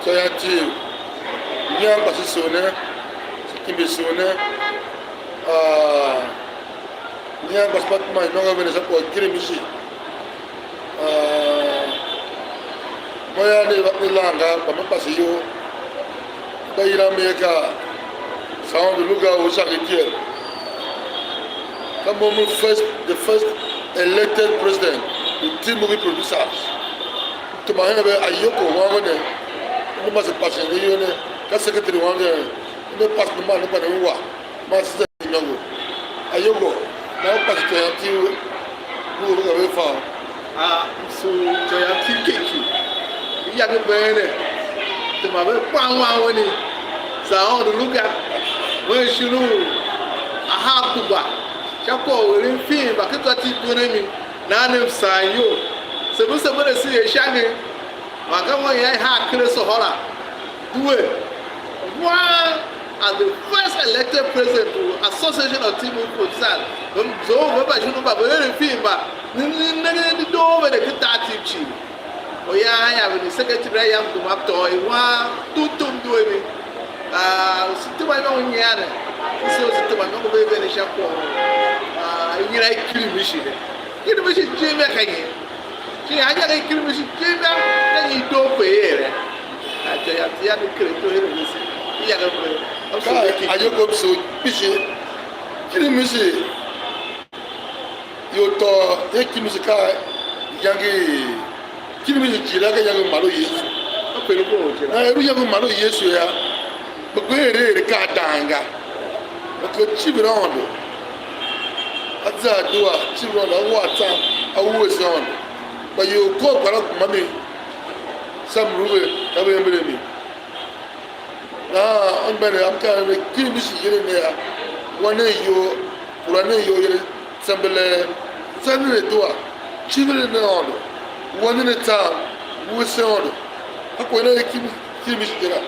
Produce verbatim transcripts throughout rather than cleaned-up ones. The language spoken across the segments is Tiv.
Tsô yan tiv, nyian kpa se soo ne, se kimbi soo ne. Ah, nyian kpa se mba tema imôngo a vene sha kwagh u Kirimishi. Ah, mo ya ne va ne lan ga, kpa me pase iyol. Mba yilan mi er ka Sound Luga u Shangitiel. Ka mo mu first, the first elected president u T-Movie Producers. Tema hen ve Ayoko wan ve ne, ne mase pasen ve iyol ne, ka secretary wan ve ne, ne pasen man ne kpa ne ungwa, man se za nyôngo. Ayoko, na u pasen ityô yam iti u, u ve ka ve fa. A, msu ityô yam iti kiki. Iyange been ne, tema ve kpan wan we ni, za Aôndo lu ga, wen shin u a haa kugba sha kwagh u eren fin mba ken zwa iti i benen mi. Nahan ne msaan iyol, se ve se ve ne se er sha nge, man ka wan ya i haa ker asohô la, due, wan as the first elected president to Association of T-Movie Producers, ve zough ve mbajunu mba ve eren film mba, ne ne nenge dedoo ve ne ken tar T V cii. Oya a ya ve ne secretary a yam gema tôô i wan tum tum due mi. Ah, se tema iyôngo nyian ne, se se tema iyôngo ve ve ne sha kwagh u, ah, i yila i Kirimishi ne. Kirimishi jim ya ka nyi? Shin hanma i Kirimishi jim yô, ka nyi i doo pe i ere? A ityô yam iti yam i ker ato her a vese, i yange pe. Ka a ye kom so kpishi. Kirimishi, ior tôô ye Kirimishi ka iyange i Kirimishi jira ka iyange u mar u Yesu. Ka pere ko u jira. Na er u iyange u mar u Yesu yô, kpa kpa er er ka a dang ga. Kpa ka civir Aôndo, a za adua, civir Aôndo, a wua tsam, a wuese Aôndo. Kpa ior kôr kpaa la gema mi, sha mlu ve, ka ve ember a mi. Nahan anmgbianev am kaa ve, Kirimishi yile ne a, wa nen iyol, kura nen iyol yile tsembelee, za nen adua, civir nen Aôndo, wa nen atsam, wuese Aôndo. A kwagh na er Kirimishi je la.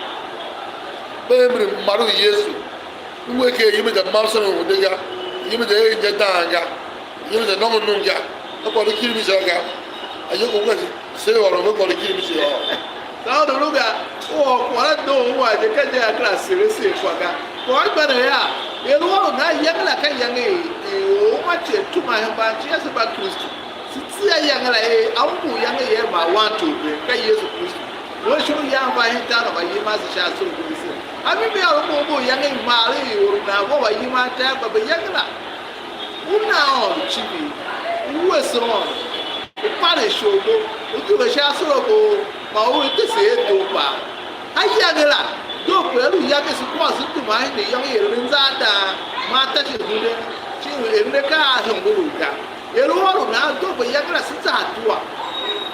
Mba ember mar u Yesu. Ngu ken iyime za mam sha mi unde ga, iyime za er inja dang ga, iyime za nôngo num ga, ka kwagh u Kirimishi ga, a ye ku wese, se ôron ve kwagh u Kirimishi yôô. Ka u lu ga, u ôr kwagh la doo u a je, ka je a kera sere se kwagh ga. Kwagh a gba ne yô, er u ôron a iyange la ka iyange i, i or uma cii tuma hemban cia se mba Kristu. Se tsia iyange la er a ungu iyange i er ma wan tor ben, ka Yesu Kristu. Wen shon u yan va hen tar u mbayev ase sha asorabo ase. A mimi a ungu ungu iyange i mar i or u nan vough mbayev a tar kpa ve iyange la. U na Aôndo icivir, u wuese Aôndo, u paren isholibo, u zua sha asorabo, man u tese er doo kpaa. A iyange la, doo pe a lu iyange se kôr se duma hen iyôngo i eren anzaadan, man tashi hunden, shin eren akaa a hungul ga. Er u ôron nan doo pe iyange la se za adua,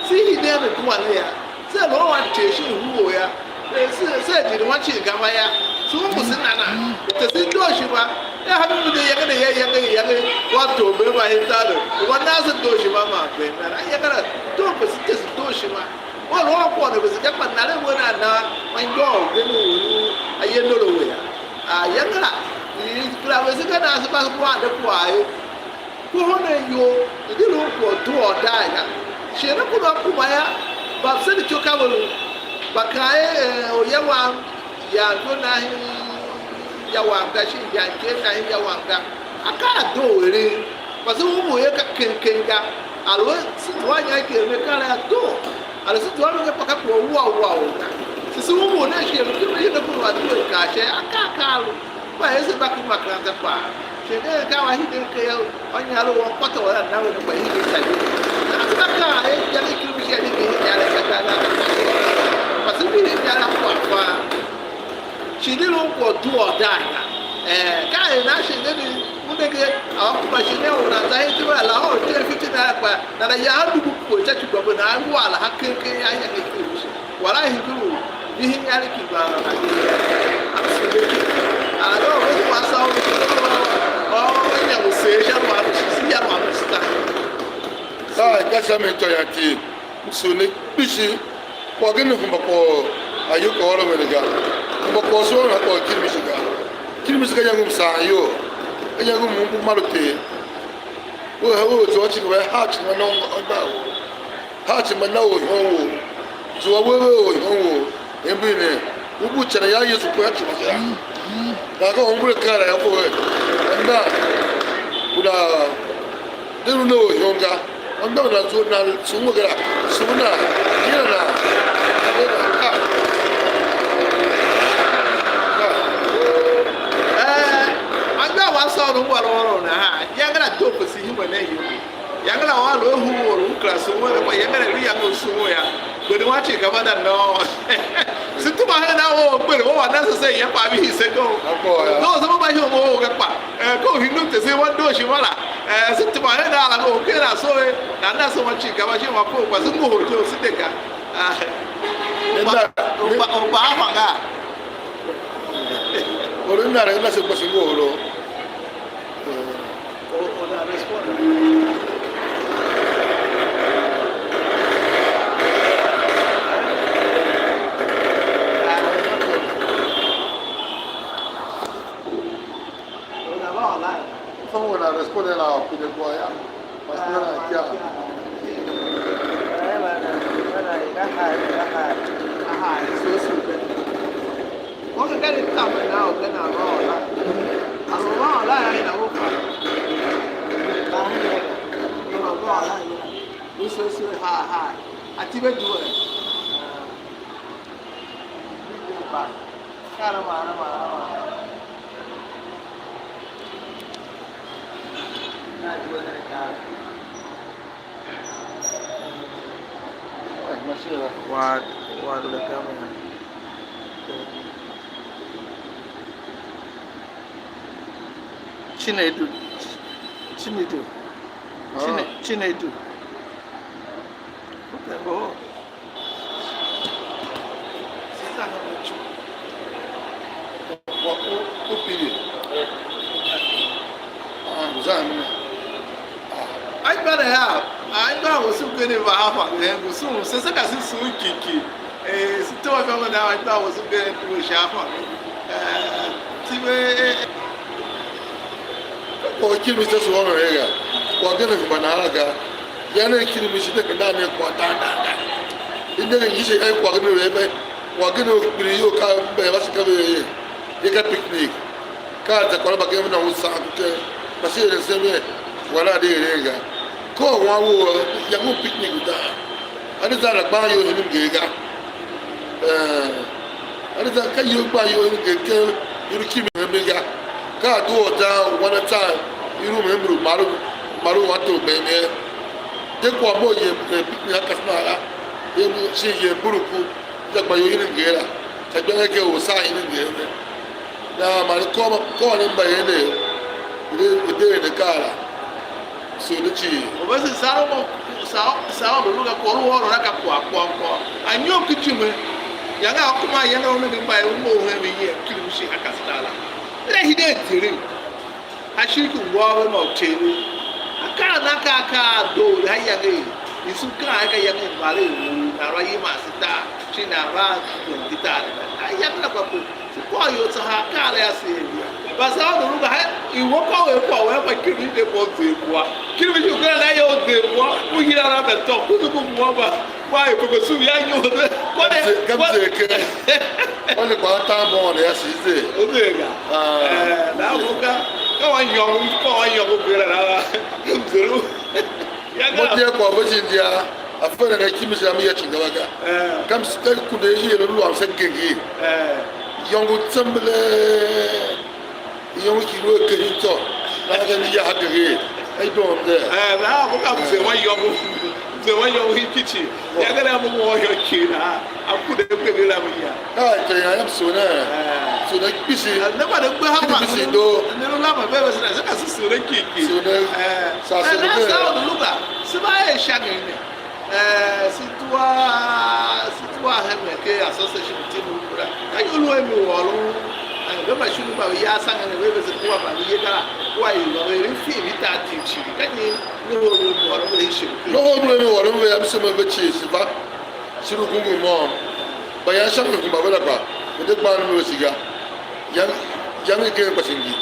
se hiden adua ne yô, se lu a wan Ter shin huror yô, se, se, se dindon a cii gema yô, se u mbu se nana, se tese dooshima, yô, ha mi de iyange ne yô, iyange, iyange, wa tor bee va hen tar ne, u va nan se dooshima man bee nana, iyange la, doo pe se tese dooshima. Wen u a kwagh ne vese ga, kpa naren wen a nan, man ngôôr ugen u a ye nor a we yô. A iyange la, i kera vese ga nan se mba se kua ande kwagh ye. Kohol nen iyol, i di lu kwagh u do or dai ga. Shighe ne ku nan kuma yô, mbamsen icyo ka ve lu. Mba kaan er, eh, orya wam, yan ivor na hen ya wam ga, shin yan ikev na hen ya wam ga. Akaa a doo eren, kpa se ungu er ka keng keng ga. Aluer se zua inyar ki eren akaa la a doo, aluer se zua eren kpa ka kwagh u wua wua u ga. Se se ungu nen shi er u tindi ne ku lu a due kaa sha akaa akaa a lu. Kpa er se mba ken makeranta kpaa, shi nen ka a hiden ken ya, ônyaregh u kwatô u a na ve ne kpa hiden sha je. Nahan se mba kaan er, ya ne Kirimishi a hingir inyaregh ka ga, kpa se hingir inyaregh kwagh kpaa. Shi di lu kwagh u doo or dai ga. Eh, ka er nan shi ne ni, u nenge, a va kuma shi ne u nan za hen iti vea la or ten fifty naira kpa nana ya a dubu pue sha ci u gômbe, nan lu a la ha keng keng a iyange i Kirimishi. Wala hingir u vihin inyaregh ki gban la na ye. Absolutely. A lo ve kwa sa u, u, u, u nya u seer sha lu a lu shi, si ya lu a lu shi ta. Sai, ka sha mi tôô yan iti, m sugh ne kpishi. Kwagh gen ne hemba kwagh u Ayoko ôron ve ne ga. Hemba kwagh u se ôron a kwagh u Kirimishi ga. Kirimishi ka iyange u msaan iyol, ka iyange u mbu mar u Ter. Wea, wea zua cii, wea haa cii ma na u, u, u, haa cii ma na u ihon wou. Zua we ve u ihon wou. Ember ne, u bu ican ya Yesu kua tuma kera. Nahan ka umbur akaa la yô, ko er, anmgbian u da de lu ne orihom ga. Anmgbian u nan zua nan sugh mo kera, sugh nan, yila nan. Ka, ka. Eh, anmgbian wam Saul u ngôôr ôron nahan, iyange la doo pe se hingir nen iyol. Iyange la u a lu a hur u or u kera sugh wen, kpa iyange la i lu iyange u sugh wen yô, kpenewan cii ka mba za nôô. Se tema hen a or kper, we wa nan se se, iyan kpa a vihi se go. Apo ya. Doo se mba ihom u ga kpa, eh, ka u hingir tesen wan doo ishima la. Eh, se tema hen a la, u ken a so, eh, nan nan se wan cii ka mba shin wan po, kpa se ngohol je u se de ga. Ah. Ne na, u gba, u gba a hwa ga. Or u nan na se kpa se ngohol. Someone has responded our opinion. Aha, it's so simple. Mo ke ka ni tamen a u ken a va ôr la. A lu va ôr la ya ina u fa. Ka hen ya. Lu va ôr la ina. Lu se se ha ha. A ti ve due. Ba. Ka ra ma ra ma ra ma. Na due na ka. Wa, wa le ka mo. Chinedu. Chinedu. Chine-, Chinedu. Okay, oh. Wa u, u pine. Ah, mzan ne. Ah. Anmgbianev av, anmgbian wase mgen va a fa ne, ngu sum, se se ka se sugh kiki. Eh, se tôô ifan venda, anmgbian wase mgen kure sha fa. Eh, ti ve, eh, Kwagh u kirimi se sugh ôron ye ga. Kwagh gen a hemba nahan la ga. Ya nen kirimi shi de kenda a nen kwagh dan dan ga. I de ngi shi ai kwagh ne ve ve. Kwagh gen u kpiligh iyol ka mbe va shi ka ve ye. Ye ka picnic. Ka za kwagh mbagenev na u saan ku ken. Kpa shi eren se me. Wala de eren ga. Ka u wan wou, yange u picnic u dan. A ne zan la gban iyol hen mnger ga. Eh, a ne zan ka iyol gban iyol hen mnger ken i lu kimin hen mi ga. Ka a due u zan u wan a tsan i lu mhen mlu maru, maru wan tor bem ye. De kwagh mo ye, eh, picnic a kasma la, ye mu shin ye buruku, za gba iyol hen mnger la. Ka gba ke u sa hen mnger ne. Nahan man i kôr, kôr ne mbayev ne, i de, i de eren akaa la, sugh ne cii. U vese sar u mo, sa, sa u lu ga kwagh u ôron a ka kwagh kpôghôr kpôghôr. A nyom ki ijime, yange a kuma yange u nenge mbayev u mough hen ve yem, kirimi shi a ka star la. Le hide a teren, a shiriki u ngôôr ve ma u ter ve. Akaa na ka akaa a doo, a yange i su kaan ka yange i mbaren u nan va yima se tar, shi nan va gem tar ne. A yange la kpa ko. Se kôr ior tsa haa, ka ale a seer ya. Mba se ôngo lu ga, i we kôr er kwagh u a fa kirimi de mo zer kwagh. Kirimi shi u kera na ior zer kwagh, u hira na mba tôô, ku zu ku mwa mba, kwa er koko su ya nyo de. Kwa de, Ka mze-, ka kwa mze ke. Kwa ne kwa tan mo ne ya si ze. U zer ga. Ah. Eh, na mo ka, ka wa nyôr, ka wa nyôr u kera na, ka mzer u. Ya ga. Mo dia kwagh ve shin dia, a fere na kimi sha mi ya chinga va ga. Eh. Kam s-, ka kunde i er lu am se gengi. Eh. Yongo tsembele. Yongo ki lu ke hin to. Na ga ni ya ha de. Ai dom de. Eh, na mo ka mze wa yongo. Mze wa yongo hi kichi. Ya ga na mo mo yo ki na. A kunde ke la mi ya. Ka te ya yam suna. Eh. Suna kpisi. Eh, ne ba de gbe ha ma. Kpisi do. Ne lu la ma be be suna. Se ka su suna ki ki. Suna. Eh. Sa eh, suna na be. Sa o lu ga. Se ba e sha ne. Eh, se dua, se dua hemen ke association team u kura. Ka ior lu a mi ôron, eh, ve mba shin mba ve ya sangen ve ve se dua mba ve ye kara, kua i va ve eren fim i tar tim cii. Ka nyi ne hol lu a mi ôron ve shin ke? Ne hol lu a mi ôron ve, am se me ve cii, se va. Shin u gungu môm. Mba yan sha mi kuma ve la kpa, ve de gban mi ve siga. Yang, yang igen kpa shin gi.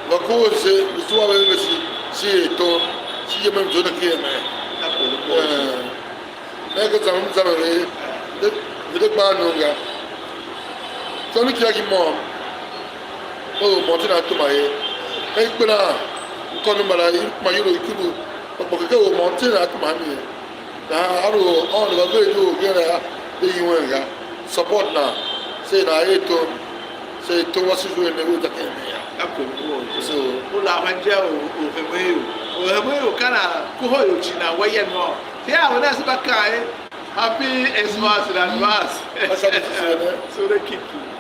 Va kohol se, lu sua ve ve shi, shi er tom, shi yemen zwa ne ken a me. Eh, me ka zam zam ve, de, Ve de gba a nongo ga. Tsô ne ikia ki môm, ve or mountain a tuma ye. Ka i kpelan mkônom mbala i kuma yolo ikundu, kpa kpa ka or mountain a tuma a mi ye. Nahan a lu Aôndo va ver di orgen a de iwen ga. Support nan, se nan er tom, se tom wase zua ne u za ken mi ya. Ka kom wou je. So, u la hwa inja u, u hemen ior. U hemen ior ka nan kohol ior cii nan wa yem yô. Se a we nan se mba kaan er, Happy Xmas in advance. That's how it is, man. So they kick you.